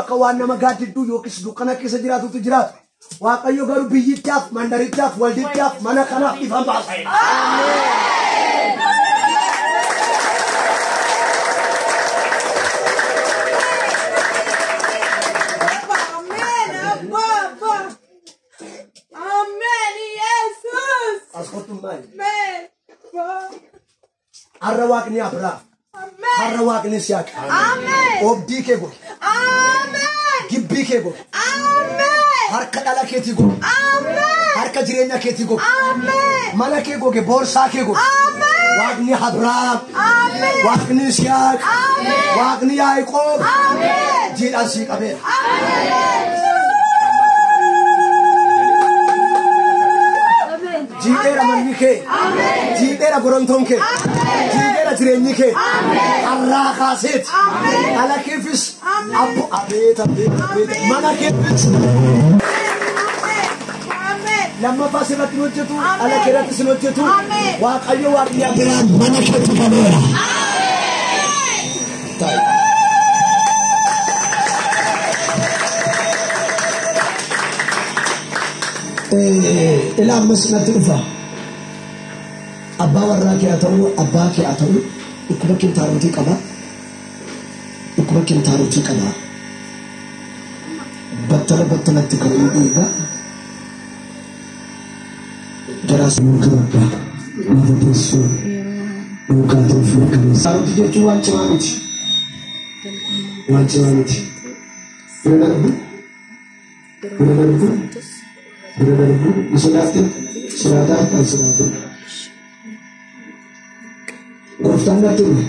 Akka waan nama gaaddidduu yookiis dukkana keessa jiraatutu jiraatu. Waaqayyo garuu biyyichaaf, mandarichaaf, waldichaaf, mana kanaaf ifa baasa. Amen. Abba, Abba. Amen. Jesus. As kottu maali? Amen. Abba. Har'a Waaqni Abrahaam, Amen. har'a Waaqni Siyaaq. Amen. Oobdii kee goge, Amen. gibbii kee goge, Amen. harka dhala keetii goge, Amen. harka jireenya keetii goge, Amen. mana kee goge, boorsaa kee goge. Amen. Waaqni Abrahaam, Amen. Waaqni Siyaaq, Amen. Waaqni Yaaqoob Amen. jiidhaan sii qabeera. Jiidheera manni kee, jiidheera gorontoon kee, jiidheera jireenyi kee, har'aa kaaseeti. Dhala keefis, abbo abeet abeet abeet, mana keefis. Amen. Lammaffaa sirratti hin hojjetu, dhala kee irrattis hin hojjetu. Ameen. Waaqayyo Waaqni Abrahaam mana keetti galeera. Taa'i. Ilaa ammas natti dhufa. Abbaa warraa kee haa ta'u, abbaa kee haa ta'u, dhukkuba kintaarotii qaba. Dhukkuba kintaarotii qaba. Battala battalatti kan inni dhiiga. Jaraas yookaan abbaa lafa teessoo yookaan ta'u fuula kaleessa. Kintaarotii jechuun waan cimaa miti. Waan cimaa miti. Bira darbu. Bira darbu. Bira darbu. Ni sodaatte. Sodaataa kan sodaatte. Gooftaan natti hime.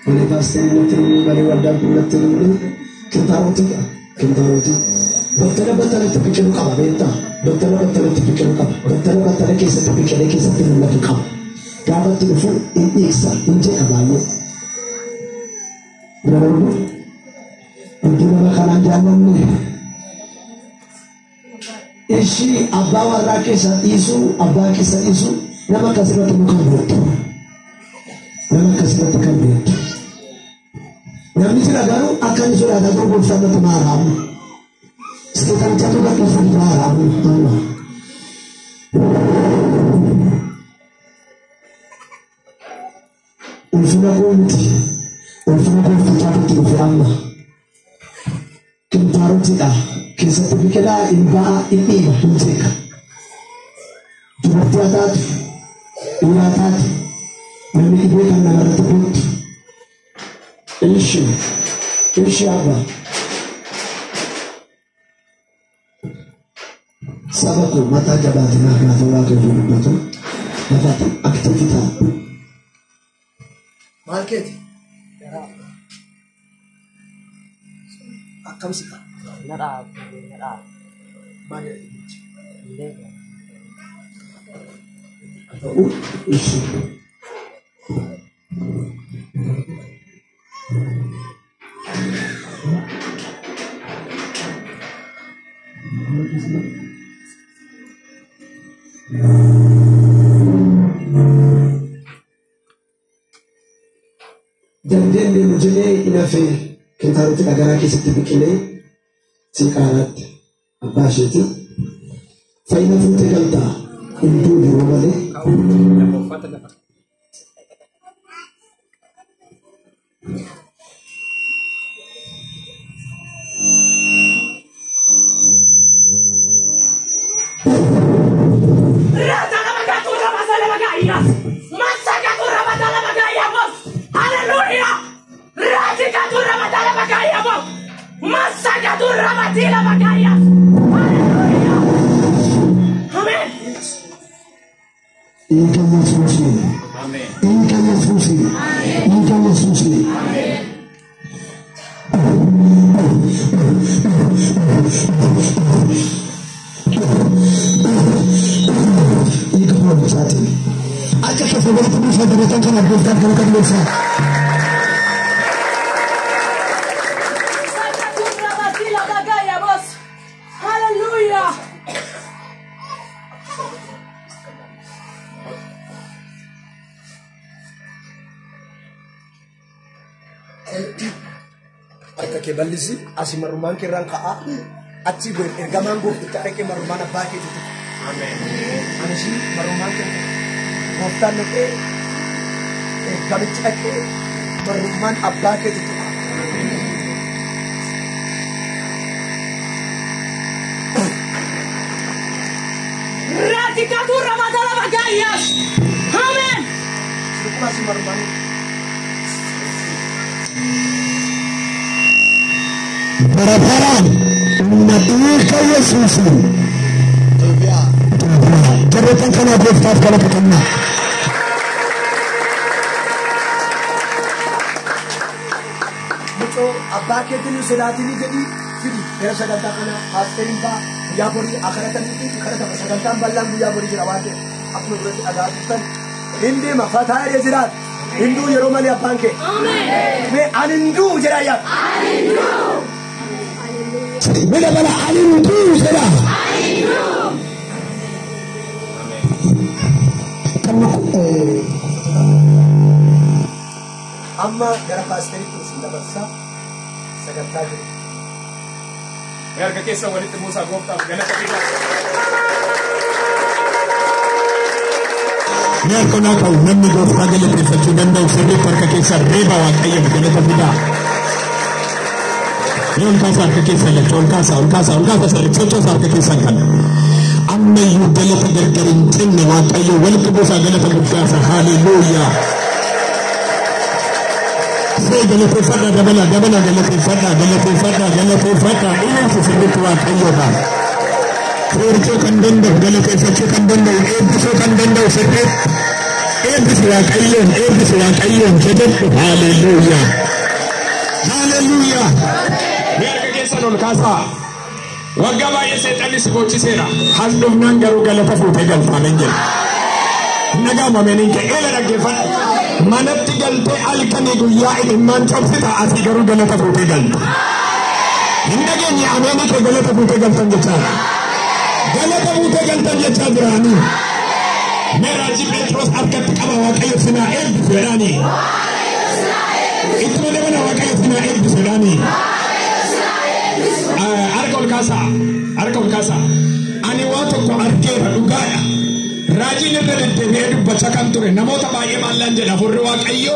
Malee paasterii natti hime, malee waldaan kun natti hime. Kintaarotiidha. Kintaarotii. Battala battalatti biqiluu qaba beektaa? Battala battalatti biqiluu qaba. Battala battala keessatti biqilee keessatti mul'atu qaba. Gaafa itti dhufu hin dhiigsa, hin jeqa baay'ee. Bira darbu. Iddoo nama kanaan jaallanne. Ishii abbaa warraa keessa dhiisuu, abbaa keessa dhiisuu, nama akkasirratti immoo kan beektu. Nama akkasirratti kan beektu. Namni jira garuu akka inni sodaataa jiru gooftaan natti maaraamu. Seexanichatu gadhiisuuf maaraamu amma. Ulfina koo miti. Ulfina gooftichaatu itti dhufe amma. Kintaarotiidha. Keessatti biqilaa hin ba'a, hin dhiiba, hin jeeqa. Dubartii haa taatu, dhiira haa taatu, namni dhibee kan namarratti beektu. Ishi, ishi abba. Saba koo mataa jabaatinaa gaafa Waaqayyo dubbatu lafatti active ta'a. Maal keeti? Akkam si ta'a? Na dhaabu, na dhaabu. Maal jedhama? Hin beeku. Ta'u ishi. Dandeen deemu jedhee hin hafee kintaarotii dhagaraa keessatti biqilee siiqaaraatti abbaa isheeti. Fayyina fuutee galtaa hin duune yeroo malee. Dhiiga Yesuusii. Dhiiga Yesuusii. Dhiiga Yesuusii. Dhiiga hoolichaatiin. Akka keessa walitti buusaa jireetan kana gooftaan kana kan ibsa. Hallelujah. Harka kee kee bal'isi asii marrumaan kee irraan ka'aa achi goe ergamaan gooftichaa dhaqee marrumaan abbaa keetii tuqa. Ani ishii marrumaan kee gooftaan dhaqee ergamichi dhaqee marrumaan abbaa keetii tuqa. Radicatu Ramadala Bagayas. Amen. Sirkuma asii marrumaan. Bara baraan humna dhiiga Yesuusiin Deebi'aa. Jarreettan kanaa gooftaaf galata kennaa. Mucoo abbaa keetiin hin sodaatinii jedhii fidi gara sagantaa kana paasteriin ba'a guyyaa borii akaratanitti kadhatama sagantaan bal'aan guyyaa borii jira waan ta'eef akkuma duratti dhagaa turtan hin deema fataa jedhee jiraata hinduu yeroo malee abbaan kee mee ani hinduu jedhaa yaad Mina bala ani hin du'u jedha. Amma gara paasteriitti isin dabarsaa sagantaa jiru. Mee harka keessan walitti buusaa gooftaaf galata fidaa. Mee harka naa ka'u namni gooftaa galateeffachuu danda'u sirriitti harka keessan reeba Waaqayyoof galata fidaa. Mee ol kaasaa harka keessan lachuu ol kaasaa ol kaasaa ol kaasaa sirriitti sochoosaa harka keessan kana. Ammayyuu galata gargar hin cinne Waaqayyo walitti buusaa galata guddaasa haleluuyaa. See galateeffadhaa dabala dabala galateeffadhaa galateeffadhaa galateeffadhaa ilaalcha sirriitti Waaqayyoodha. Furtuu kan danda'u galateeffachuu kan danda'u eebbisuu kan danda'u sirriitti eebbisi Waaqayyoon eebbisi Waaqayyoon jedhadhu haleluuyaa. Haleluuyaa. Mee harka keessan ol kaasaa. Waggaa baay'ee seexanni si boochiseera. Has dhufnaan garuu galata fuutee galtaa nan jedha. Nagaama meenin kee eela dhaggeeffadhu. Manatti galtee halkanii guyyaa imimmaan cabsita asii garuu galata fuutee galta. Hin dhageenye ameenii kee galata fuutee galtan jechaadha. Galata fuutee galtan jechaa jiraanii. Mee raajii Phexros harkatti qaba Waaqayyo sinaa eebbisu jedhaanii. Ittuma dabala Waaqayyo sinaa eebbisu jedhaanii. Harka ol kaasaa. Harka ol kaasaa. Ani waa tokko argeera dhugaadha. Raajiin irra deddeebi'ee dubbachaa kan ture namoota baay'ee maallaan jedha hafuurri Waaqayyo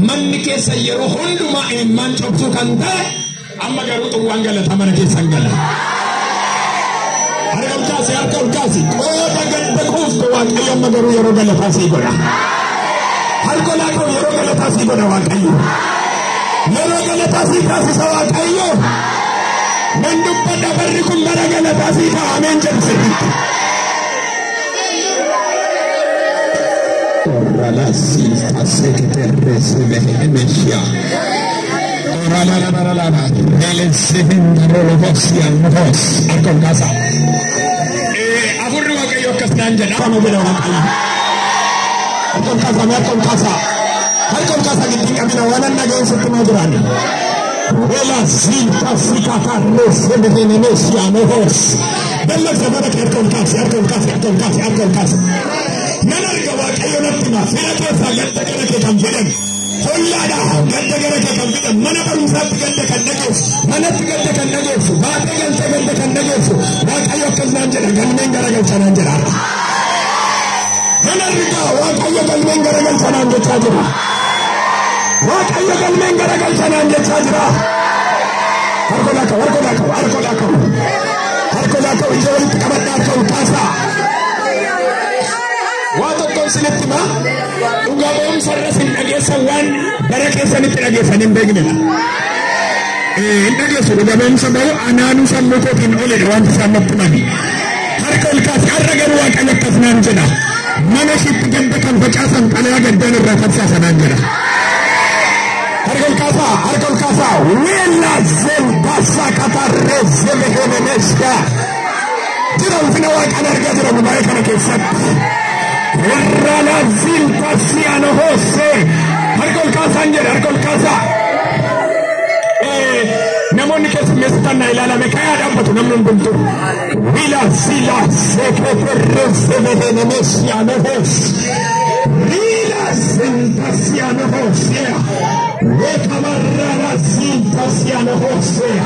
manni keessa yeroo hundumaa imimmaan cobsuu kan ta'e amma garuu xuwwaan galataa mana keessan gala. Harka ol kaasi harka ol kaasi qooda gadda quufte Waaqayyo amma garuu yeroo galataa sii godha. Harka olaa qabu yeroo galataa sii godha Waaqayyo. Yeroo galataa sii taasisa Waaqayyo. Nan dubbadha barri kun bara galataa sii ta'a ameen jedhu sirriitti. Orala silta sekete resebe emeshia. Orala la la la la. Ele seven rolobosia mohos. Harka ol kaasaa. Hafuurri Waaqayyo akkas naan jedha. Afaan jedha Waaqayyo. Harka ol kaasaa mee harka ol kaasaa. Harka ol kaasaa gidduun qabina waan an dhaga'een sitti maa jiraan. Wela silta sikata resebe emeshia mohos. Dallaqsa bara kee harka ol kaasi harka ol kaasi harka ol kaasi harka ol kaasi. Nan arga Waaqayyo natti hima fira keessaa gadda gara kee kan fedhan. Hollaadha gadda gara kee kan fedhan mana barumsaatti gadda kan dhageessu manatti gadda kan dhageessu baatee galtee gadda kan dhageessu Waaqayyo akkas naan jedha galmeen garagalcha naan jedha. Nan arga Waaqayyo galmeen garagalcha naan jechaa jira. Waaqayyo galmeen garagalcha naan jechaa jira. Harka olaa qabu harka olaa qabu harka olaa qabu harka olaa qabu ija walitti qabadhaa harka ol kaasaa. Waa tokkoon isinitti himaa dhugaa ba'umsa irra isin dhageessan waan bara keessanitti dhageessan hin beeknedha. Hin dhageessu dhugaa ba'umsa ba'u anaanuu sammuu kootiin oledha wanti isaan natti himani. Harka ol kaasi har'a garuu Waaqayyo akkas naan jedha. Mana ishiitti gadda kan facaasan xalayaa gaddaan irraa tamsaasa naan jedha. Harka ol kaasaa harka ol kaasaa weella zelbasa katarree zebehemenesha. Jira ulfina Waaqaan argaa jira gubaa'ee kana keessatti. Irra zilta si'ana hoose. Harka ol kaasaan jedhe harka ol kaasaa. Namoonni keessummeessitan na ilaalame kayaa dhaabbatu namni hundumtuu. Wila zila seketerre zebehemenesha mohos. Rila Sentasiano Hosea. Wekamarara Sintasiano Hosea.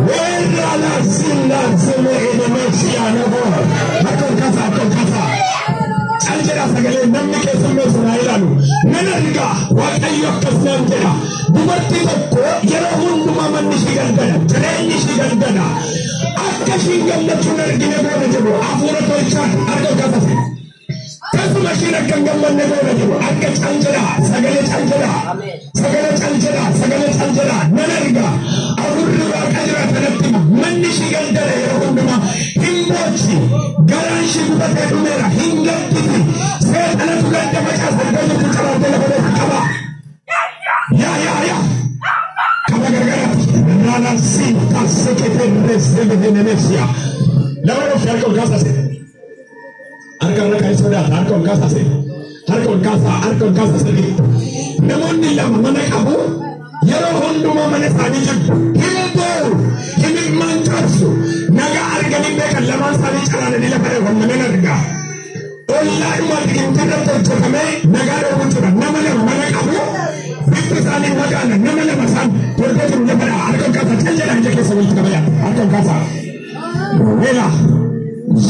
Werra la Sinda Zeme Enemesiano Ho. Harka ol kaasaa, harka ol kaasaa. Cal jedhaa sagalee namni keessummeessu naa ilaalu. Nan argaa Waaqayyo akkas naan jedha. Dubartii tokko yeroo hundumaa manni ishii galgala, jireenyi ishii galgala. Akka ishiin gammachuun argine goona jedhu hafuura tolchaan harka ol kaasase. Tasuma ishiin akka hin gammanne goona jedhu akka cal jedhaa sagalee cal jedhaa. Sagalee cal jedhaa, sagalee cal jedhaa. Nan argaa hafuurri Waaqa jira kanatti hima. Manni ishii galgala yeroo hundumaa hin boochi. Garaan ishii gubatee dhumeera hin gadditi. Seexanatu gadda facaasa iddoo jirtu calaatee lafa dheetti qaba. Yaa yaa yaa. Qaba gargaraatti. Rana sinta sekete resemehenemesia. Lama dhufi harka ol kaasase. Harka irra kan sodaata harka ol kaasase. Harka ol kaasaa, harka ol kaasa sirriitti. Namoonni lama mana qabu yeroo hundumaa mana isaanii jibbu. Hin boo'u, himimmaan cabsu. Nagaa arganii beekan lamaan isaanii calaananii lafa dheeran nan argaa. Ollaadhuma irratti hojjetamee nagaa dhoowwu jira. Nama lama mana qabu bifti isaanii magaala nama lama isaan torbee jiru lafa dha. Harka ol kaasaa cal jedhaa ija keessa walitti qabaya. Harka ol kaasaa. Wela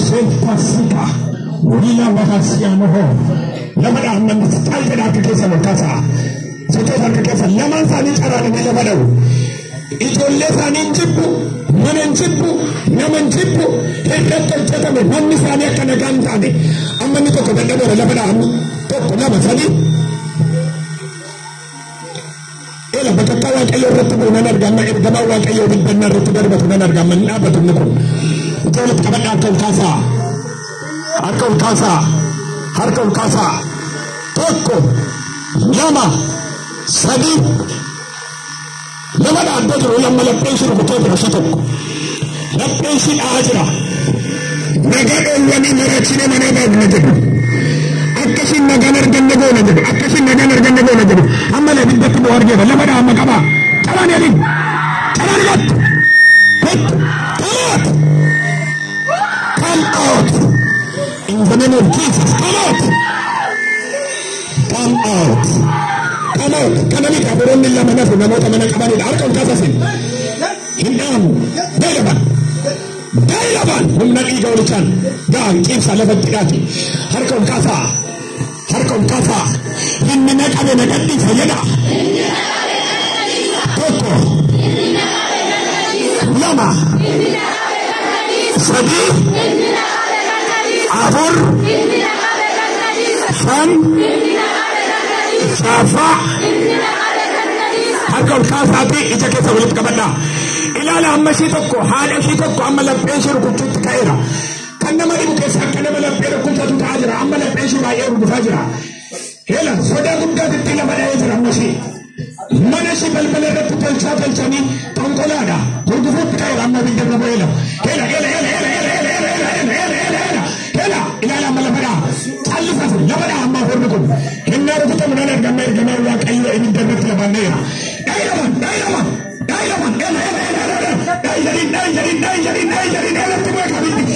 Zeltasika Wila Mahasiano Ho. Lafa dha amma cal jedhaa harka keessa ol kaasaa. Sochoota harka keessa lamaan isaanii caraananii lafa dha'u. Ijoollee isaanii hin jibbu, mana hin jibbu, nama hin jibbu, irratti hojjetame manni isaanii akka nagaa hin taane. Amma inni tokko dadhabeera lafa dha amma tokko lama sadii. Ela bakka Waaqayyoo irratti bu'u nan arga amma ergamaa Waaqayyoo dibbannaa irratti darbatu nan arga amma hin dhaabbatu inni kun. Ija walitti qabadhaa harka ol kaasaa. Harka ol kaasaa. Harka ol kaasaa. Tokko, lama, sadii. Lama dhaabbee jiru lamma laphee ishee rukutee jira ishee tokko. Laphee ishee dha'aa jira. Nagaa dhoowwanii marachine mana baafna jedhu. Akka ishiin nagaan arganne goona jedhu. Akka ishiin nagaan arganne goona jedhu. Amma ibiddatti bu'u argeera. Lama dha'a amma qabaa. Calaan yaliin. Calaan gottu. Gottu. Come out. Come out. In the name of Jesus. Come out. Come out. Come out. Kana miti hafuuronni lama nafu namoota mana qabanidha. Harka ol kaasasin. Hin dhaamu. Daa'ilaban. Daa'ilaban. Humna dhiiga olichaan. Ga'a ciibsaa lafatti dhaati. Harka ol kaasaa. Harka ol kaasaa. Inni na qabe na gadhiisa jedha. Tokko. Lama. Sadii. Afur. Shan. Jaha. Harka ol kaasaatii ija keessa walitti qabadhaa. Ilaala amma ishii tokko haadha ishii tokko amma lapheen ishee rukuchuutti ka'eera. Kan nama dhibu keessa akka nama laphee rukuchatu ta'aa jira. Amma lapheen ishee baay'ee rukufaa jira. Heela sodaa guddaatitti lafa dha'ee jira amma ishee. Mana ishee balbala irratti tolchaa tolchanii xonqolaadha. Hurgufuutti ka'eera amma ibidda irra bu'eela. Heela heela heela heela heela heela heela heela heela heela heela heela heela ilaala amma lafa dha'a. Callisas lafa dha'a amma hafuurri kun. Hinnaa rukutamu nan argama ergamaa Waaqayyoo ibidda irratti lafanneera. Dhaayilaman dhaayilaman dhaayilaman heela heela heela heela heela dhaayi jedhin dhaayi jedhin dhaayi jedhin dhaayi jedhin eelatti bu'e qabiddi.